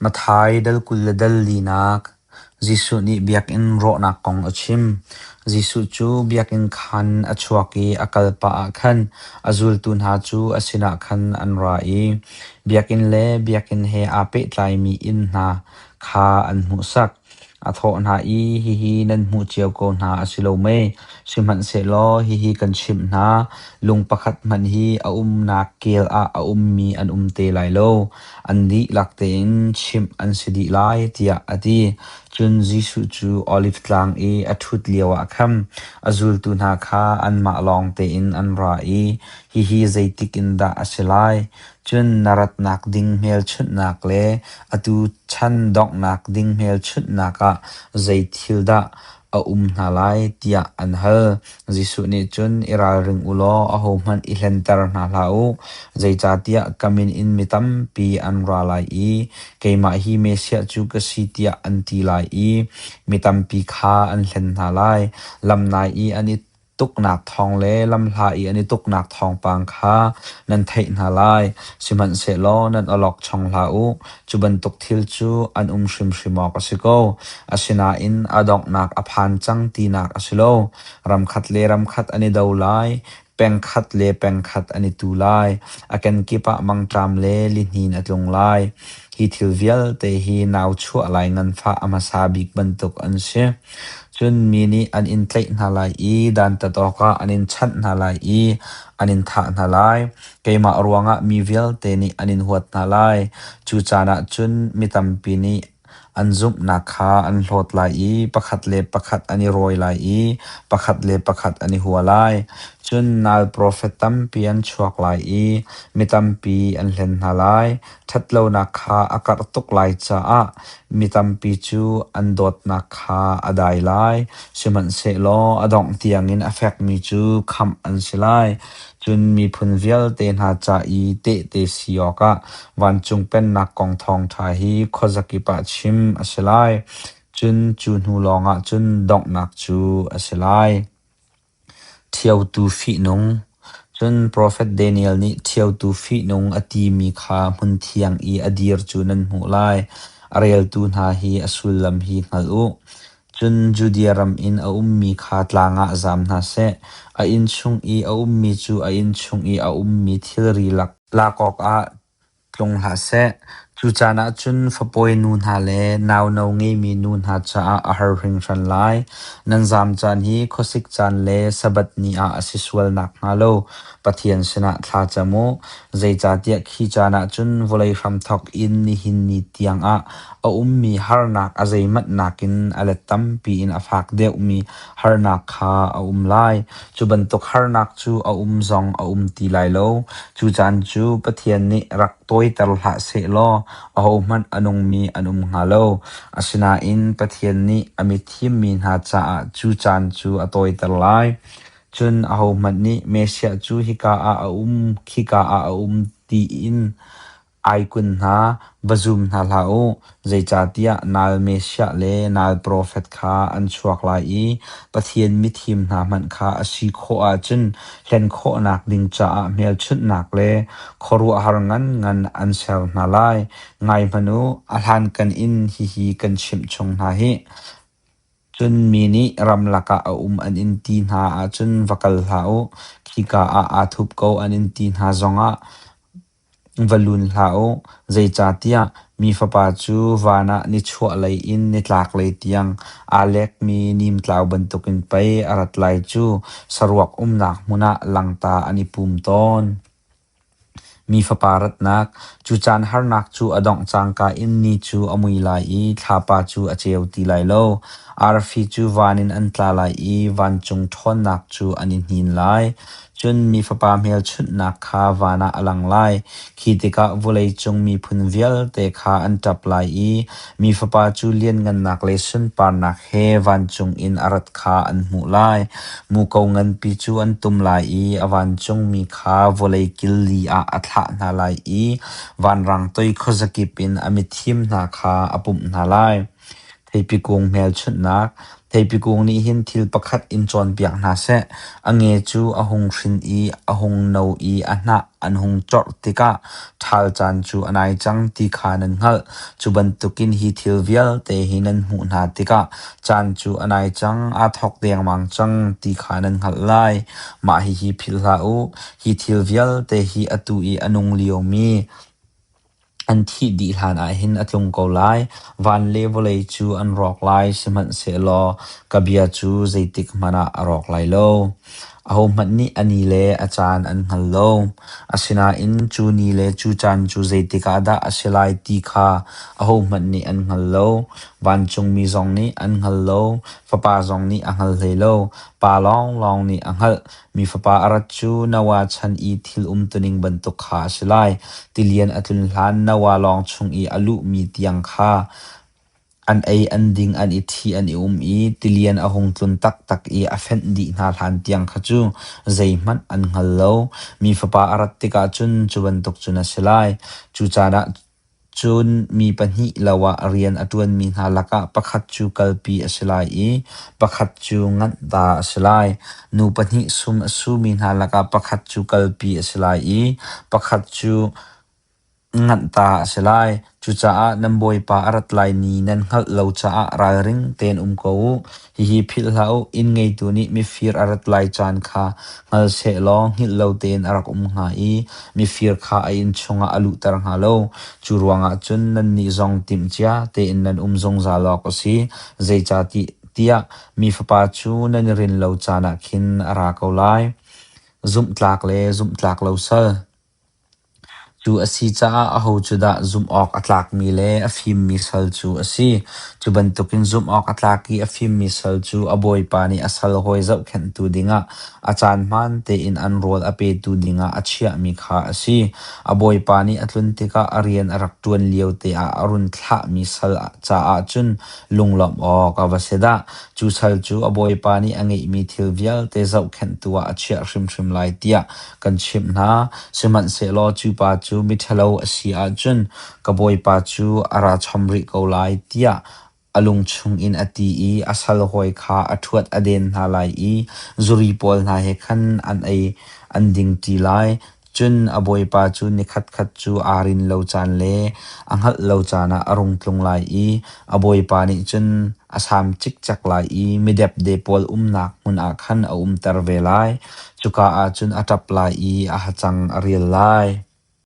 Matthai dal 20 le dal linak Jesuh nih biakinn rawhnak kong a chim. Jesuh cu biakinn khan a chuak i a kal pah ah khan a zultu hna cu a sinah khan an ra i biakinn le biakinn he aa pehtlaimi inn hna kha an hmuhsak. A thawh hna i, “Hihi nan hmuh cio ko hna a si lo mei? Sihmanhsehlaw hihi kan chimh hna, lung pakhat hmanh hi a umnak kel ah a ummi an um te lai lo. An dihlak tein chimh an si dih lai,” tiah a ti. Cun Jesuh cu Oliv Tlang i a ṭhut lioah khan a zultu hna kha anmah lawng tein an ra i, “Hihi zeitik in dah a si lai? Cun na ratnak ding hmelchunhnak le atu chan donghnak ding hmelchunhnak ah zei thil dah a um hna lai?” tiah an hal. Jesuh nih cun, “I ralring u law ahohmanh i hlenter hna hlah u. Zeicahtiah ka min in mi tampi an ra lai i keimah hi Messiah cu ka si tiah an ti lai i mi tampi kha an hlen hna lai. Lamnai i an i tuknak thawng le lamhla i an i tuknak thawngpang kha nan theih hna lai. Sihmanhsehlaw nan awlokchong hlah u. Cu bantuk thil cu an um hrimhrim awk a si ko. Asinain a donghnak a phan cang tinak a si lo. Ramkhat le ramkhat an i do lai, pengkhat le pengkhat an i tu lai. A kenkip ah mangṭam le lihnin a tlung lai. Hi thil vialte hi nau chuah lai nganfah a hmasa bik bantuk an si. Cun mi nih an in tlaih hna lai i dantat awkah an in chanh hna lai i an in thah hna lai. Keimah ruangah mi vialte nih an in huat hna lai. Cu caan ah cun mi tampi nih an zumhnak kha an hlawt lai i pakhat le pakhat an i rawi lai i pakhat le pakhat an i hua lai. Cun nal profet tampi an chuak lai i mi tampi an hlen hna lai. Ṭhatlonak kha a karh tuk lai caah mi tampi cu an dawtnak kha a dai lai, sihmanhsehlaw a dongh tiangin a fekmi cu khamh an si lai. Cun miphun vialte hna ca i tehte si awkah vancung Pennak kong thawngṭha hi khuazakip ah chim a si lai. Cun cu hnu lawngah cun donghnak cu a si lai. Ṭhiotu fihnung Cun profet Daniel nih ṭhiotu fihnung a timi kha hmunthiang i a dir cu nan hmuh lai. A reltu hna hi a sullam hi hngal u. Cun Judea ram in a ummi kha tlang ah zam hna seh. A inn chung i a ummi cu a inn chung i a ummi thilri lak awkah tlung hlah seh. Cu caan ah cun fapawi nu hna le nauno ngeimi nu hna caah a har hringhran lai. Nan zaam caan hi khuasik caan le Sabbath ni ah a si sual nakhnga lo Pathian sinah thla cam u. Zeicahtiah khi caan ah cun vawlei hramthawk in nihin ni tiangah a ummi harnak a zeihmanh nakin a let tampi in a fak deuhmi harnak kha a um lai. Cu bantuk harnak cu a um zong a um ti lai lo. Cu caan cu Pathian nih rak tawiter hlah sehlaw ahohmanh a nungmi an um hnga lo. Asinain Pathian nih a mithimmi hna caah cu caan cu a tawiter lai. Cun ahohmanh nih Messiah cu hika ah a um, khika ah a um tiin Aikun hna, va zum hna hlah u, zeicahtiah nal Messiah le nal profet kha an chuak lai i Pathian mithim hna hmanh kha a si khawh ahcun hlen khawhnak ding caah hmelchunhnak le khuaruahhar nganngan an ser hna lai. Ngai hmanh u, a hlankan in hihi kan chimh chung hna hih. Cun mi nih ramlak ah a um an in ti hna ahcun va kal hlah u, khika ah aa thup ko an in ti hna zongah Va lun hlah u, zeicahtiah Mi Fapa cu van ah nichuahlei in nitlaklei tiang aa lekmi nimtlau bantukin pei a rat lai cu saruak umnak hmun ah langta an i pum tawn. Mi Fapa ratnak, cu caan harnak cu a dongh cangka in ni cu a mui lai i thlapa cu a ceu ti lai lo. Arfi cu van in an tla lai i vancung ṭhawnnak cu an i hnin lai. Cun Mi Fapa hmelchunhnak kha van ah a lang lai. Khi tikah vawleicung miphun vialte kha an ṭap lai i Mi Fapa cu lianngannak le sunparnak he vancung in a rat kha an hmuh lai. Muko nganpi cu an tum lai i a vancungmi kha vawlei kil li ah a thlah hna lai i vanrang toi khuazakip in a mithim hna kha a pumh hna lai. Theipi kung hmelchunhnak. Theipi kung nih hin thil pakhat in cawnpiak hna seh. A nge cu a hung hrin i a hung no i a hnah an hung corh tikah ṭhal caan cu a nai cang ti kha nan hngalh. Cu bantukin hi thil vialte hi nan hmuh hna tikah caan cu a nai cang, aa thawk dengmang cang ti kha nan hngalh lai. Mah hihi philh hlah u: hi thil vialte hi atu i a nung liomi an thih dih hlanah hin a tlung ko lai. Van le vawlei cu an rawk lai, sihmanhsehlaw ka bia cu zeitikhmanh ah a rawk lai lo. Ahohmanh nih a ni le a caan an hngal lo. Asinain cu ni le cu caan cu zeitik ah dah a si lai ti kha ahohmanh nih an hngal lo. Vancungmi zong nih an hngal lo, Fapa zong nih a hngal hlei lo, Pa lawnglawng nih a hngalh. Mi Fapa a rat cu Noah chan i thil umtuning bantuk kha a si lai. Tilian a tlun hlan Noah lawng chung i a luhmi tiang kha an ei an ding an i ṭhi an i um i tilian a hung tlun taktak i a fenh dih hna hlan tiang kha cu zeihmanh an hngal lo. Mi Fapa a rat tikah cun cu bantuk cun a si lai. Cu caan ah Cun mi pahnih lo ah rian a ṭuanmi hna lakah pakhat cu kalpi a si lai i pakhat cu nganhta a si lai. Nu pahnih sum a sumi hna lakah pakhat cu kalpi a si lai i pakhat cu nganhta a si lai. Cucaah nan Bawipa a rat lai ni nan hngalh lo caah ralring tein um ko u. Hihi philh hlah u, inn ngeitu nih mifir a rat lai caan kha hngal sehlaw hngilh lo tein a rak um hnga i mifir kha a inn chungah a luhter hnga lo. Cu ruangah cun nannih zong timhcia tein nan um zungzal awk a si, zeicahtiah Mi Fapa cu nan i rin lo caan ah khin a ra ko lai. Zumhtlak le zumhtlak lo sal. Cu a si caah aho cu dah zumh awk a tlakmi le a fimmi sal cu a si? Cu bantukin zumh awk a tlak i a fimmi sal cu a bawipa nih a sal hawi zohkhenhtu dingah a caan hmaan tein an rawl a petu dingah a chiahmi kha a si. A bawipa nih a tlun tikah a rian a rak ṭuan liote ah a run thlahmi sal caah cun lunglawmh awk a va si dah! Cu sal cu a bawipa nih a ngeihmi thil vialte zohkhenhtu ah a chiah hrimhrim lai tiah kan chimh hna. Sihmanhsehlaw cu pa cu miṭhalo a si ahcun ka bawipa cu a ra chom rih ko lai tiah a lung chungin a ti i a sal hawi kha a ṭhuat a den hna lai i zuri pawl hna he khan an ei an ding ṭi lai. Cun a bawipa cu nikhatkhat cu aa rin lo caan le a hngalh lo caan ah a rung tlung lai i a bawipa nih cun a sam cikcek lai i midepde pawl umnak hmun ah khan a umter ve lai. Cuka ah cun a ṭap lai i a hacang a rial lai.